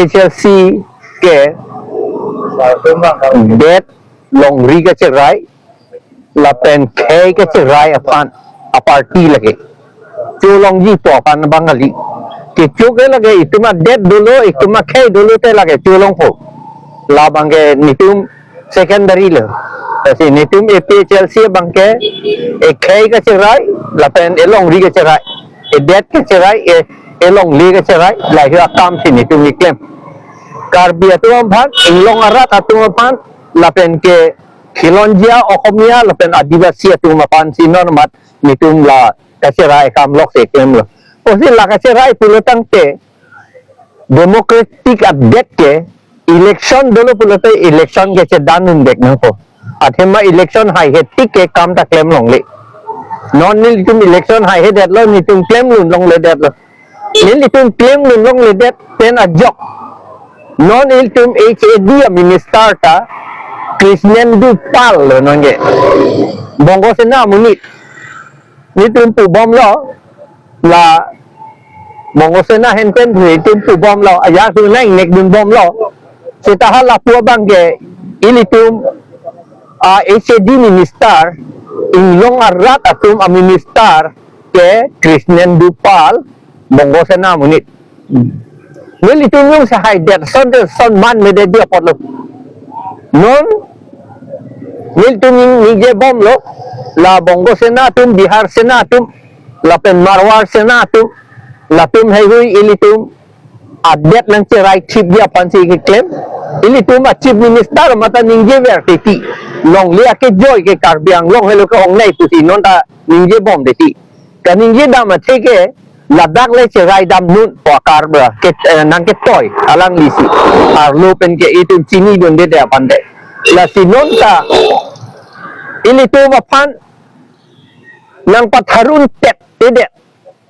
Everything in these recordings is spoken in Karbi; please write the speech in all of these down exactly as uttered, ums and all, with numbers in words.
H L C ke det longri kacherai lapen khei kacherai aphan a-party lake. Cholongji pu aphan abang kali. Kecho ke lake itum adet dolo, itum akhei dolo te lake cholongpo. Labang ke netum secondary lo. Lasi netum A P H L C abang ke ekhei kacherai lapen elongri kacherai, edet kacherai, e elongle kacherai, lahei akam si netum keklem. Karbi atum aphan, inglong arat atum aphan, lapen ke Khilonjia Oxomiya lapen Adivasi atum aphan si non amat netum la kacherai akam lok si klemlo. Pusi la kacherai pulo tangte democratic adet ke election dolo pulote election ke chedan un dek nangpo. Athema election haihe tik ke kam ta klem longle. Non nelitum election haihe detlo, netum klem lun longle detlo. Nelitum klem lun longle det pen ajok non ilitum H A D a-minister ta Krishnendu Pal lo nonke. Bongo Sena amonit. Netum pubomlo, la Bongo Sena ahin pen ilitum pubomlo, ajak tu nang nek dunbomlo. Seta hala pu abang ke ilitum a-H A D minister, inglong arat atum a-minister ke Krishnendu Pal, Bongo Sena amonit. Nelitum jongsi haidet ason, ason man medet dia apotlo. Non nelitum ning-, ningjebomlo, la Bongo Sena atum, Bihar Sena atum, lapen Marwar Sena atum, latum heihui ilitum adet nangcherai thipji aphan si keklem. Ilitum a-chief minister mate ningjever titi. Longle akejoi ke Karbi Anglong helo ke-ongnei pusi non ta ningjebom titi. Kaningje dam athe ke ladak le cherai dam nun pu akar ba ke, eh, nangketoi alangli si. Arlo pen ke itum chinidunde det aphan det. Lasi non ta ilitum aphan nangpatharun tet te det.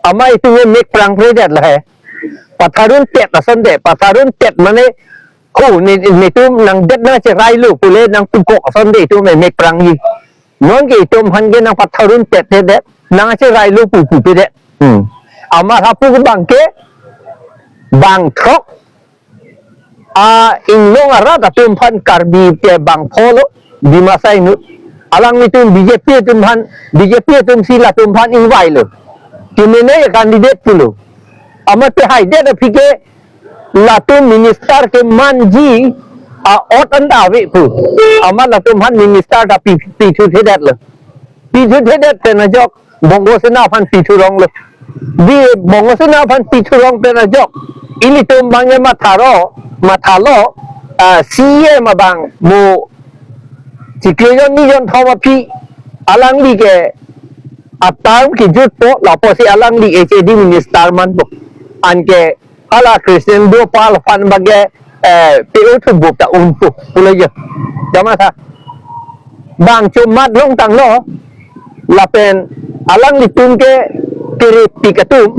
Amat itum emek prangpre det lahei. Patharun tet ason det, patharun tet mane ko ne, netum nangdet nangcherailo pule nangpukok ason det itum emek prangji. Nonke itum aphan ke nangpatharun tet te det, nangcherailo pu pupe det. Hmm. Amat hapu ke abang ke bang throk a-inglong arat atum aphan Karbi ke bang pholo, Dimasa inut. Alanglitum B J P atum aphan, B J P atum si latum aphan ingvailo. Kimene candidate pulo. Amat ke haidet aphi ke latum minister kemanji a-ot anta ave pu. Amat latum aphan minister ta pi, pithu thedetlo. Pithu thedet pen ajok Bongo Sena aphan pithuronglo. Di Bongo Sena aphan pithurong pen ajok ilitum abang ke matharo, mathalo, ah, C E M abang mo chiklo jon ni jon thom aphi alangli ke a-term kejutpo lapusi alangli H A D minister manpo. Anke hala Krishnendu Pal aphan abang ke, eh, pe-o thubup ta unpo pulo jo. Jama tha. Bang chomat longtanglo, lapen alanglitum ke kerepik atum,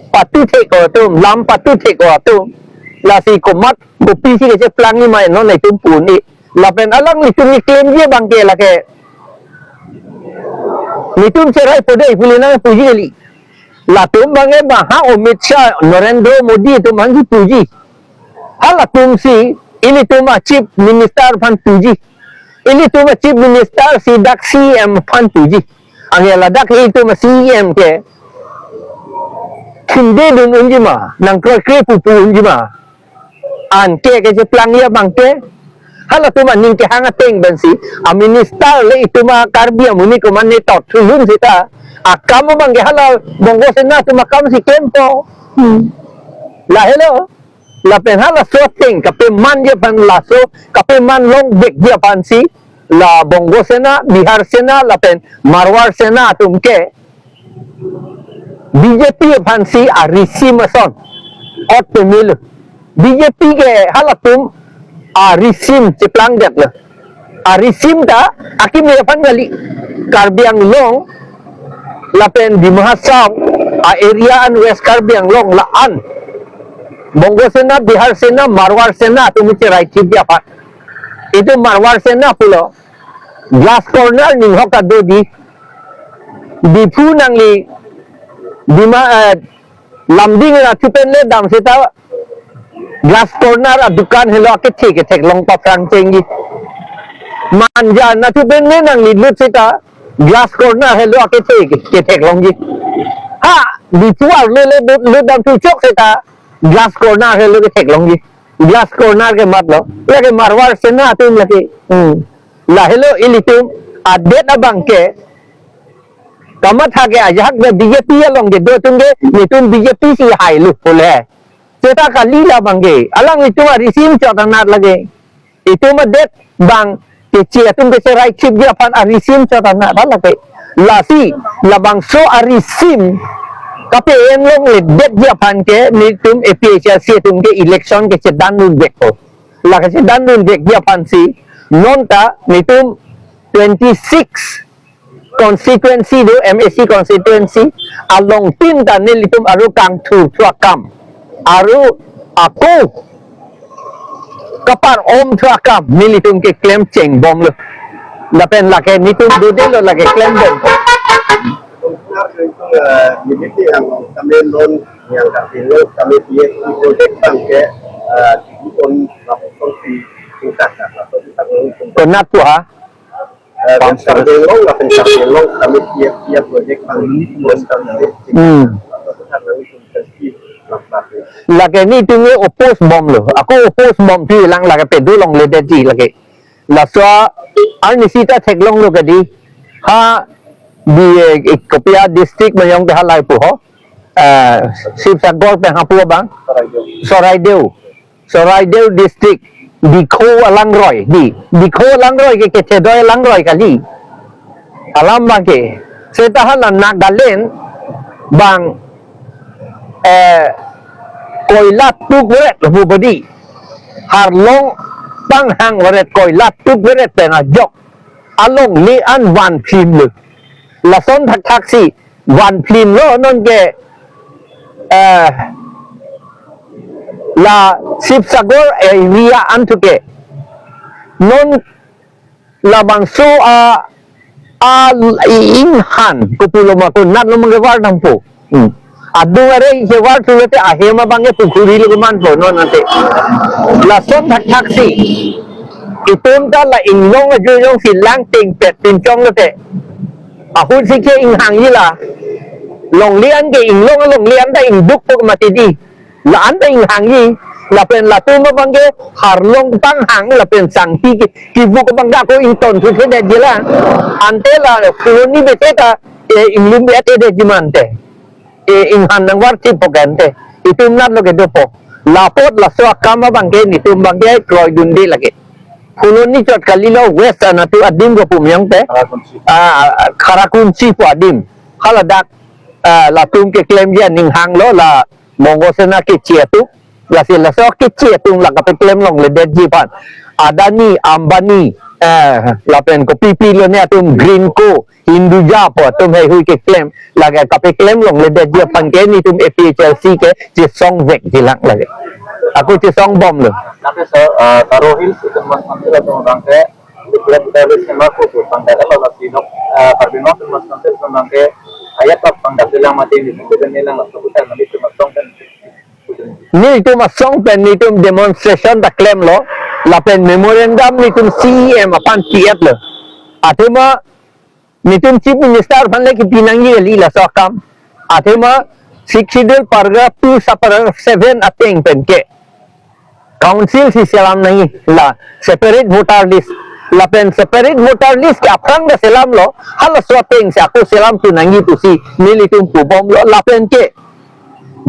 patu thek atum, lam patu thek atum, lasi komat kopisi kecheplang ni mai non itum pu un-e. Lapen alanglitum ni klemji abang ke lake netum cherai po dei pule nangpuji kali. Latum abang ke maha Amit Shah, Narendra Modi atum aphan si puji. Halatum si ilitum a-chief minister aphan puji. Ilitum a-chief minister si dak C E M aphan puji. Anke ladak ilitum a-C E M ke khinde dun unji ma, nangkroikre pupu unji ma. Anke kecheplang ya abang ke. Halatum aning kehang ateng pensi a-minister le itum a-Karbi amonit komat ne tot thulun seta. Akam abang ke hala Bongo Sena atum akam si klempo. Hmm. Lahelo. Lapen halaso ateng kapemanji aphan, laso kapeman longvekji aphan si la Bongo Sena, Bihar Sena lapen Marwar Sena atum ke B J P aphan si arisim ason ot pemelo. B J P ke halatum arisim cheplangdetlo. Arisim ta akimi aphan kali. Karbi Anglong lapen Dima Hasao a-area an, West Karbi Anglong la-an Bongo Sena, Bihar Sena, Marwar Sena atum cherai thipji aphan. Itum Marwar Sena pulo glass corner ninghok ta do di. Diphu nangli Dima, eh, Lumding ra thupen le dam seta Glass corner adukan helo akethe ketheklong paphrang chengji. Manja nathu pen ne nangli lut seta glass corner helo akethe ketheklong ji. Ha, Diphu arlo le lut, lut dam thu chok seta glass corner helo ketheklong ji. Glass corner ke mat lo. Lake Marwar Sena atum lake. Hmm. Lahelo ilitum adet abang ke kamatha ke ajahak ke B J P along kedo atum ke, netum B J P si hai lo pule. Seta kali labang ke. Alanglitum arisim chot anat lake. Itum adet bang keche atum kecherai chipji aphan arisim chot anat lake. Lasi labangso arisim kape-en longledetji aphan ke netum A P H L C atum ke election kechedan dunvekpo. La kechedan dunvekji aphansi non ta netum twenty-six constituency do, M A C constituency along tin ta nelitum aru kangthur thu akam, aru ako kapar-om thu akam nelitum keklem chengbomlo. Lapen lake netum dodelo lake klembom. Immediately ang kami non yang kami lo kami P F project bang ke, eh, di on lapor si tingkat na lapor tingkat non. Konat pu ha? Eh, Karbi Anglong, lapen Karbi Anglong kami P F, P F project bang di on kami. Hmm. Lake netum ke oppose bomlo. Ako oppose bom thu lang lake pedo longledetji lake. Laso arnisi ta theklonglo kedi. Ha di, eh, kopi a district mayong ke halai pu ho. Eh, Sibsagar pen hapu abang. Charaideo. Charaideo. Charaideo district. Dikhu alangroi di. Dikhu alangroi ke kethedoi alangroi kali. Alam bang ke. Seta hala Nagaland bang, eh, koila tukveret lo pu bodi. Harlong panghang veret koila tukveret pen ajok alongle an vanphlimlo. Lason thakthak si vanphlimlo non ke, eh, la Sibsagar area an thu ke. Non labangso a, a inghan kopulo ma konatlo ma kevar dampo. Hmm. Adung are kevar thu lote ahem abang ke pukhuri lo kemanpo non ante. Lason thakthak si itum ta la inglong ajo jongsi lang tengpet pinchong lote. Ahut si ke inghangji la. Longle an ke inglong longle an ta ingdukpo mati di. La-an ta inghangji, lapen latum abang ke harlong panghang lapen sangti ke, kivuk abang ke ako ington thuthedetji la. Ante la Phuloni bete ta, eh, inglum bete detji ma ante. Eh, inghan nangvarthippo ke ante. Itum natlo kedopo. Lapot laso akam abang ke netum abang ke kroidunde lake. Phuloni chot kalilo West anatu adim ko pu mayong te. Kharakunsi. Ah, ah, Kharakunsi pu adim. Haladak, ah, latum keklemji aning hanglo la Bongo Sena keche atum, lasi laso keche atum la kapeklem longledetji aphan. Adani, Ambani, eh, lapen kopi pilo ne atum Greenko, Hinduja pu atum heihui keklem, lake kapeklem longledetji aphan ke netum A P H L C ke chesongvekji lang lake. Ako chesongbomlo. Lake sir, eh, Garo Hills Autonomous Council atum abang ke, Karbi Anglong Autonomous Council abang ke, ayat pangdak lang mati netum kepen lang laso pusat mati cuma song kan. Netum asong pen netum demonstration ta klemlo, lapen memorandum netum C E M aphan pi-etlo. Athema netum Chief Minister aphan le kipi nangji kali laso akam. Athema Sixth Schedule paragraph two subparagraph seven ateng pen ke Council si selam nangji la separate voter list. Lapen separate voter list ke aphrang ta selamlo, halaso ateng si ako selam thu nangji pusi nelitum pubomlo lapen ke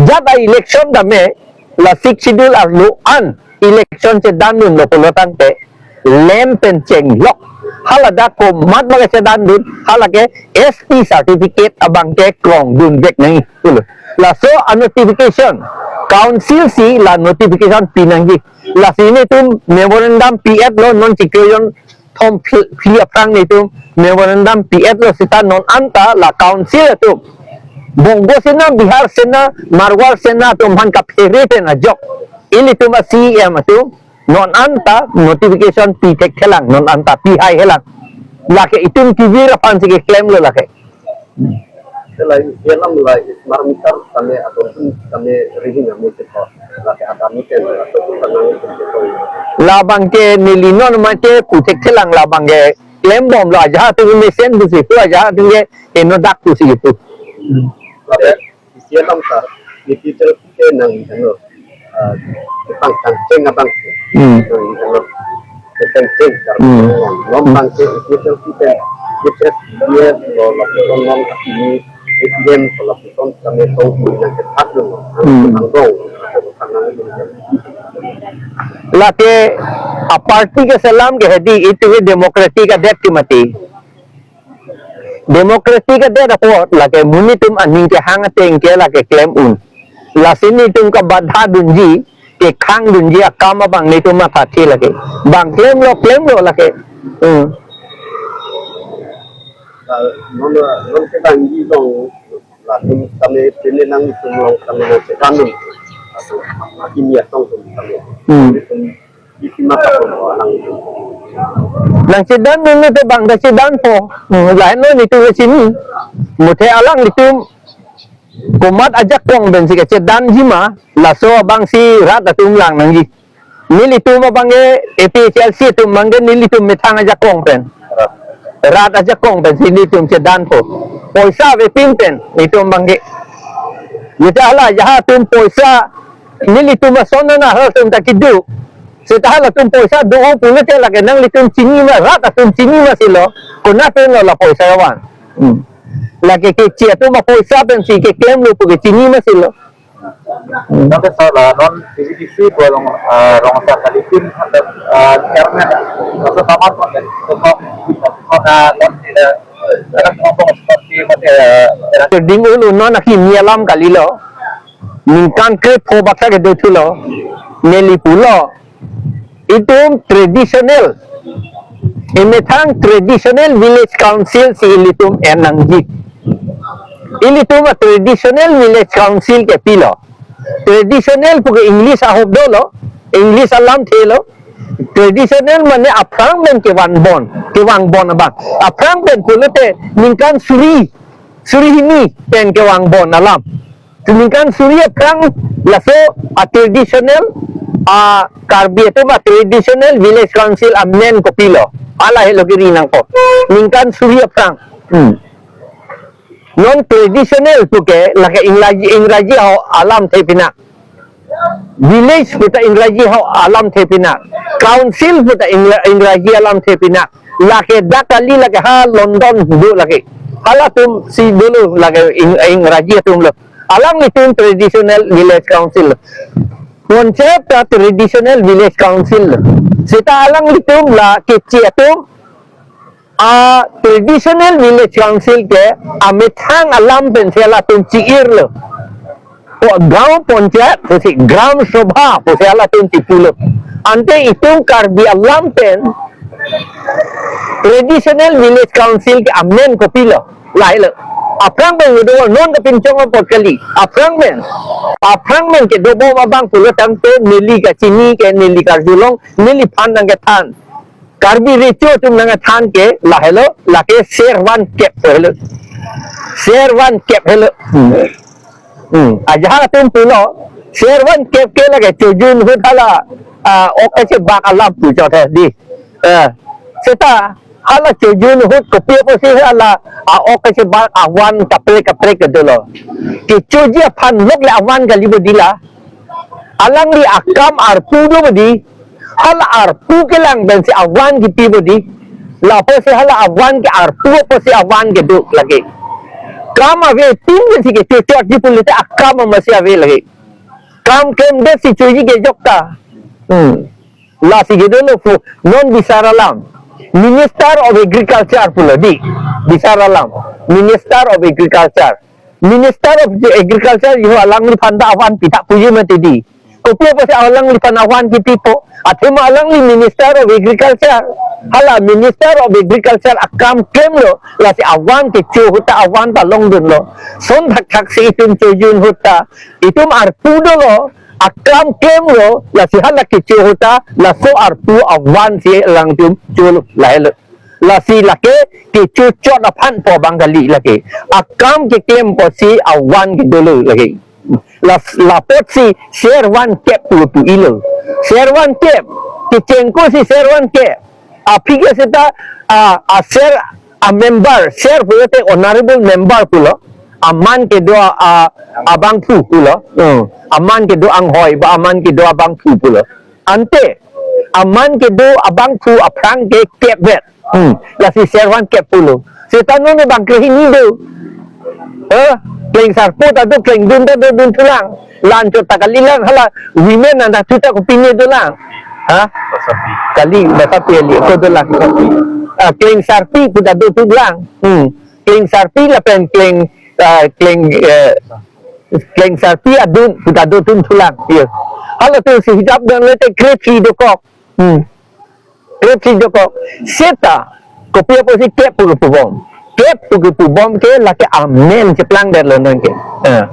jat a-election tame la Sixth Schedule arlo an election chedandunlo pulo tangte lem pen chenglok. Haladak komat abang ke chedandun, halake S T certificate abang ke krongdunvek nangji pulo. Laso a-notification, Council si la notification pi nangji. Lasi netum memorandum pi-etlo non chikrojon thom phli, phli aphrang netum memorandum pi-etlo seta non anta la Council atum Bongo Sena, Bihar Sena, Marwar Sena atum aphan kaphere pen ajok ilitum a-C E M atum non anta notification pi thekthelang, non anta pi haihelang. Lake itum kevir aphan si keklemlo lake. Lahai isi alam lahai smart meter tame adon tame rihing ame chethor. Lake adami pen laso pu kanang pen chethor. Labang ke neli non mate puthek thelang labang ke klembomlo ajahak atum mesen pusi pu ajahak atum ke eno dak pusi pu. Lake isi alam ta, isi tel ke nang jano. Ah, pangkang cheng abang. Hmm. Nang jano. Cheng cheng kar. Hmm. Non bang ke isi tel ke, isi tel ke lo lo non ini, isi dem lo lo kami tong nang ke tak lo. Hmm. Nang dong. Lake a party ke selam ke hedi itu ke democratic adet ke mati. Democracy ke det apot lake monit atum aning kehang ateng ke lake klem un. Lasi nelitum kabadha dunji, kekhang dunji akam abang nelitum mathathe lake. Bang klemlo, klemlo lake. Hmm. Ah, non, non kedamji along latum kami pini nangtum along kami nangchedan un. Aso, akimi atong atum kami. Hmm. Isi mata pon alang. Nangchedan un te bang ta chedanpo. Hmm, lahenlo nelitum chini. Muthe alanglitum komat ajakong pensi kachedanji ma, laso abangsi rat atum lang nangji. Nelitum abang ke A P H L C atum abang ke nelitum methang ajakong pen. Rat ajakong pensi nelitum chedanpo. Poisa avepin pen nelitum abang ke. Jita hala ajahak atum poisa nelitum ason na halatum ta kedo. Seta halatum poisa do-o pulote lake nanglitum chini ma, rat atum chini masi lo. Konat pen lo la poisa van. Hmm. Lake keche atum apoisa pensi keklemlo pu ke chini masi lo. Hmm. Nang ke sala non P V T C ko along, ah, rong sa kali pin, ah, chairman, rasa tamat ko, ko, ko, ah, non, eh, eh, Keding ulu non akimi alam kalilo. Ningkan krepho baksa kedo thulo. Neli pulo. Itum traditional. Emethang traditional village council si ilitum en nangji. Ilitum a traditional village council ke pilo. Traditional pu ke English ahok dolo. English alamthe lo. Traditional mane aphrang pen kevangbon. Kevangbon abang. Aphrang pen pulote ningkan suri. Suri hini pen kevangbon alam. Ningkan suri aphrang laso a traditional, a Karbi atum a traditional village council amen kopilo. Hala helo kiri nangpo. Ningkan suri aphrang. Hmm. Non traditional pu ke lake Ingraji, Ingraji ho alamthe pina. Village pu ta Ingraji ho alamthe pina. Council pu ta Ingra-, Ingraji alamthe pina. Lake dak kali lake ha London do lake. Halatum si dolo lake Ing-, Ingraji atum lo. Alanglitum traditional village council. Panchayat ta traditional village council. Seta alanglitum la keche atum a traditional village council ke amethang alam pensi halatum chi-irlo. Ko gaon panchayat pusi gram sabha pusi halatum chipulo. Ante itum Karbi alam pen traditional village council ke amen kopilo. Lahelo. Aphrang pen kedo non kapinchong apot kali. Aphrang pen. Aphrang pen kedobom abang pulo tangte neli kachini ke neli karjulong neliphan nangkethan. Karbi recho atum nangkethan ke lahelo, lake ser van kep helo. Ser van kep helo. Hmm. Hmm. Ajahak atum pulo, ser van kep ke lake chojun ahut hala, ah, ok kachebak alam pu chot he di. Eh, seta hala chojun ahut kopi apotsi hala, ah, ok kachebak avan kaprek kaprek kedolo. Kechoji aphan lok le avan kali bodi la. Alangli akam arpu do bodi. Hala arpu kelang pensi avan kipi bodi. Lapusi hala avan ke arpu pusi avan kedo lake. Kam avepin pensi kechochotji pulote akam masi ave lake. Kam klemdetsi choji kejok ta. Hmm. Lasi kedolo pu non bisar alam. Minister of Agriculture pulo di. Bisar alam. Minister of Agriculture. Minister of Agriculture yo alangliphan ta avan pithak puji mati di. Kopi apotsi alangliphan avan kipipo. Athema alangli Minister of Agriculture. Hala Minister of Agriculture akam klemlo. Lasi avan kecho ahut ta avan ta longdunlo. Son thakthak si itum chojun ahut ta. Itum arpu dolo. Akam klemlo. Lasi hala kecho ahut ta. Laso arpu avan si alangtum cholo. Lahelo. Lasi lake kechochot aphan pu abang kali lake. Akam keklem pusi avan kedolo lake. La, lapotsi ser van kep pu pu-ilo. Ser van kep. Kechengko si ser van kep. Aphi ke seta, a, a ser, a member, ser pulote honorable member pulo. Aman kedo a, a, abangphu pulo. Hmm. Aman kedo anghoi ba aman kedo abangphu pulo. Ante, aman kedo abangphu aphrang ke kep vet. Hmm. Lasi ser van kep pulo. Seta non bang krehini do. Eh, klengsarpo ta do, klengdun ta do, dunthulang. La-anchot ta kalilang, hala women anta thu ta kopine dolang. Ha? Kali, basa pili, ko dolang. Ah, klengsarpi pu ta do thulang. Hmm. Klengsarpi lapen kleng, ah, kleng, eh, klengsarpi adun pu ta do dunthulang. Iya. Halatum si hidap dan lete krephi dokok. Hmm. Krephi dokok. Seta, kopi apotsi kep pu kepubom. Kep pu kepubom ke lake amen cheplangdetlo non ke. Eh.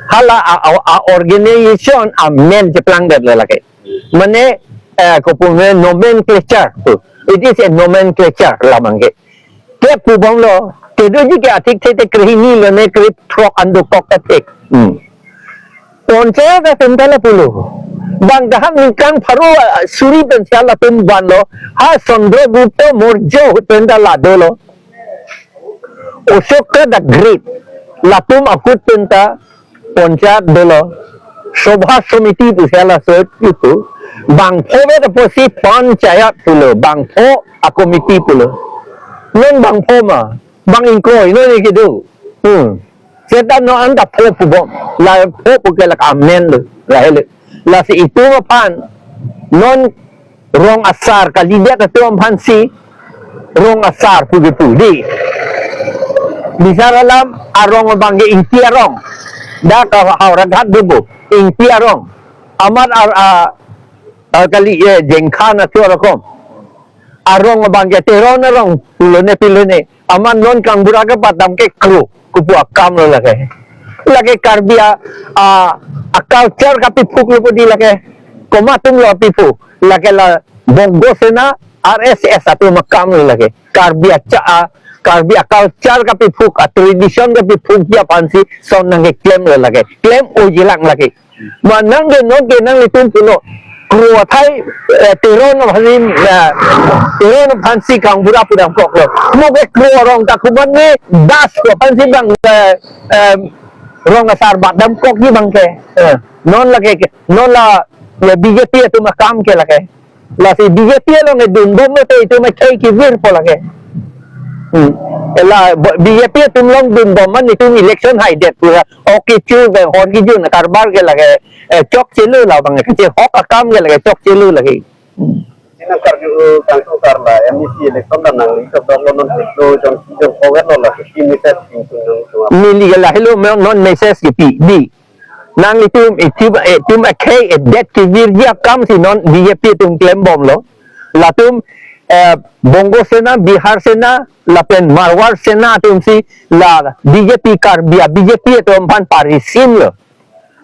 Hala a, a, a organization amen cheplangdetlo lake. Mane, eh, kopume nomenclature pu. It is a nomenclature labang ke. Kep pubomlo, kedoji ke athik thete krehini lone krepthrok an dokok athik. Hmm. Panchayat atum ta lapulo. Bang dahak ningkan pharo, ah, suri pensi halatum vanlo. Ha Chandragupta Maurya ahut pen ta la dolo. Ashoka the Great. Latum ahut pen ta panchayat dolo. Sabha Samiti pusi hala sot itu. Bangpho vet apotsi panchayat pulo. Bangpho a committee pulo. Non bangpho ma. Bang ingkoi non ni kedo. Hmm. Seta non anta pho pubom. La pho pu ke lake amen lo. Lahelo. Lasi itum aphan non rong asar kalidet atum aphansi rong asar pu kepu dei. Bisar alam arong abang ke Ingti arong. Dak Howraghat dopo. Ingti arong. Amat ar, a, a, kali, eh, Jengkhan atur akom. Arong abang ke Teron arong, pulone pilone. Amat non kangbura kepadam ke kro, kopu akam lo lake. Lake Karbi a, a, a culture kapiphuk lo pu dei lake. Komat atum lo piphuk. Lake la Bongo Sena, R S S atum akam lo lake. Karbi acha a, Karbi a culture kapiphuk, a tradition kapiphukji aphansi son nangkeklem lo lake. Klem-ojilang lake. Ma nang ke non ke nanglitum pulo. Kro athai, eh, Teron aphansi, eh, Teron aphansi kangbura pudamkoklo. Mo ke kro arong ta komatne Das aphansi bang, eh, eh, rong asar badamkokji bang ke. Eh, non lake ke, non la, ya, B J P atum akam ke lake. Lasi B J P along edun bomlo te itum akhei kevirpo lake. Hmm. Ela bo-, B J P atum along dunbom man itum election haidet pura. Ok kecho ke hor kejun karbar ke lake, eh, chokchelo labang ke. Kachehok akam ke lake chokchelo lake. Hmm. Sina karju kangtu karla M D C election dan nangli chokdok lo non sitlo jong si jong kovet lo la fifty meters sing sing nang sung. Neli ke lahelo me non message kepi dei. Nanglitum itum, itum akhei edet kevirji akamsi non B J P atum klembomlo. Latum, eh, Bongo Sena, Bihar Sena, lapen Marwar Sena atumsi la B J P Karbi a B J P atum aphan parisimlo.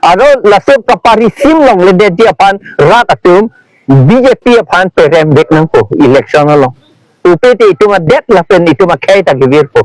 Aro laso kaparisim longledetji aphan rat atum B J P aphan perem vek nangpo election along. Pupe te itum adet lapen itum akhei ta kevirpo.